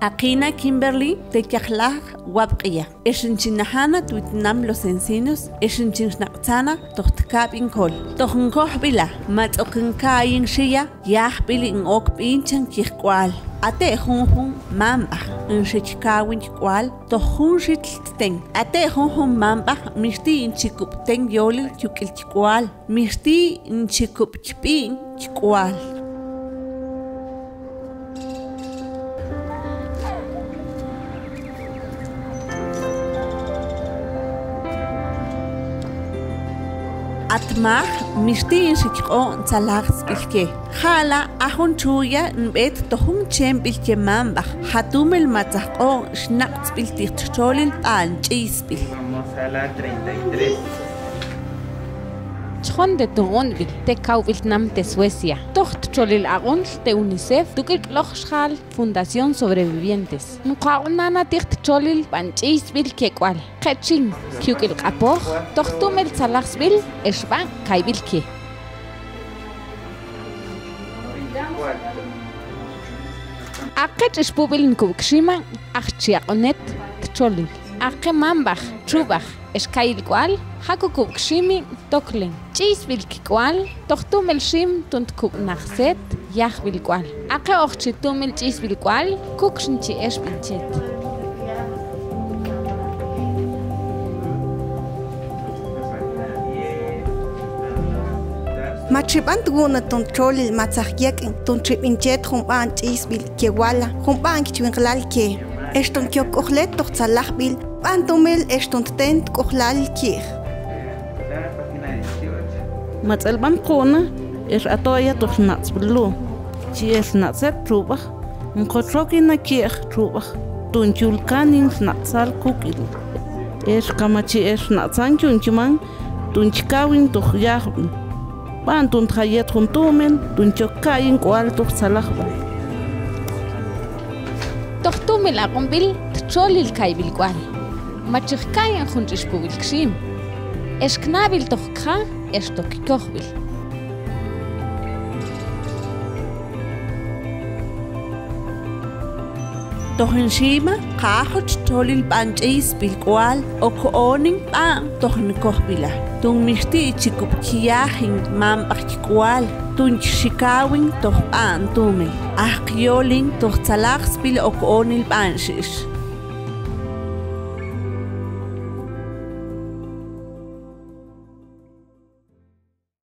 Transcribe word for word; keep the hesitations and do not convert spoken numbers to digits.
Akina Kimberly, teyajlaj Wab'q'ia. Ex nchinajanat Vietnam Los Encinos, ex nchin snaq'tzana toj tkab'in kol. Toj nkojb'ila, matz'ok nka'ayin xiya, yajb'il in ok b'inchan kij k'ual. Ate' junjun mamb'aj nxi chkawin k'ual toj jun xitl tten. Ate' junjun mamb'aj mixti' nchi kub' ten yolil chuk'il k'ual, mixti' nchi kub' chb'i'n k'ual. At maj, mixti' nxi chq'oon tzalajsb'il ke. Ja'la a jun txuya nb'et toj jun chemb'il ke mamb'aj, ja' tumel matzaj q'oon xnaq'tzb'il tij txolil b'an ch'iysb'il. Chon te tuunb'il te kawb'il tnam te Suecia, toj txolil aq'untl te UNICEF, tuk'il k'loj xjal Fundación Sobrevivientes, nq'aq'on nana tij txolil b'an ch'iysb'il ke k'ual. Qe' chin, kiwk'il q'apoj, toj tumel tzalajsb'il, ex b'an kayb'il ke. Aqe ch'ixpub'il nkub' kxima, aj chi aq'onet txolil. Aqe mamb'aj, txub'aj, ex kayil k'ual, ja' kukub' kximi, toklen. Ch'iysb'il k'ual, toj tumel xim, tun tkub' najset, yajb'il k'ual. Aqe ojchi tumel ch'iysb'il k'ual, kukx nchi ex b'inchet. Ma chi b'ant wu'na tun txolil matzaj yek'in tun chi b'inchet jun b'an ch'iysb'il ke wala, jun b'an kichwinqlal ke. Ex tun kyok k'ujlet toj tzalajb'il, b'an tumel ex tun tten tk'ujlal kij. Ma tz'elb'an qu'na, ex ato aya toj snaq'tzb'il lu. Chi ex snaq'tzet txub'aj, nkotrokin na ki'ej txub'aj, tun chul kanin snaq'tzal kuk'il. Ex kama chi ex snaq'tzan chun chiman, tun chkawin toj yajb'il. B'an tun tja yet jun tumel, tun chok ka'yin k'ual toj tzalajb'il. Toj tumel aq'unb'il, txolil kayb'il k'ual. Ma chi jka'yin jun ch'ixpub'il kxim. Ex kna'b'il toj kja, ex toj kojb'il. Toj nxima, k'ajoch txolil b'an ch'iysb'il k'ual, ok onin b'an toj nkojb'ila. Tun mixti' chi kub' kiyajin mamb'aj k'ual, tun chi kawin toj b'an tumel. Aj kiyolin toj tzalajsb'il ok onil b'an xix.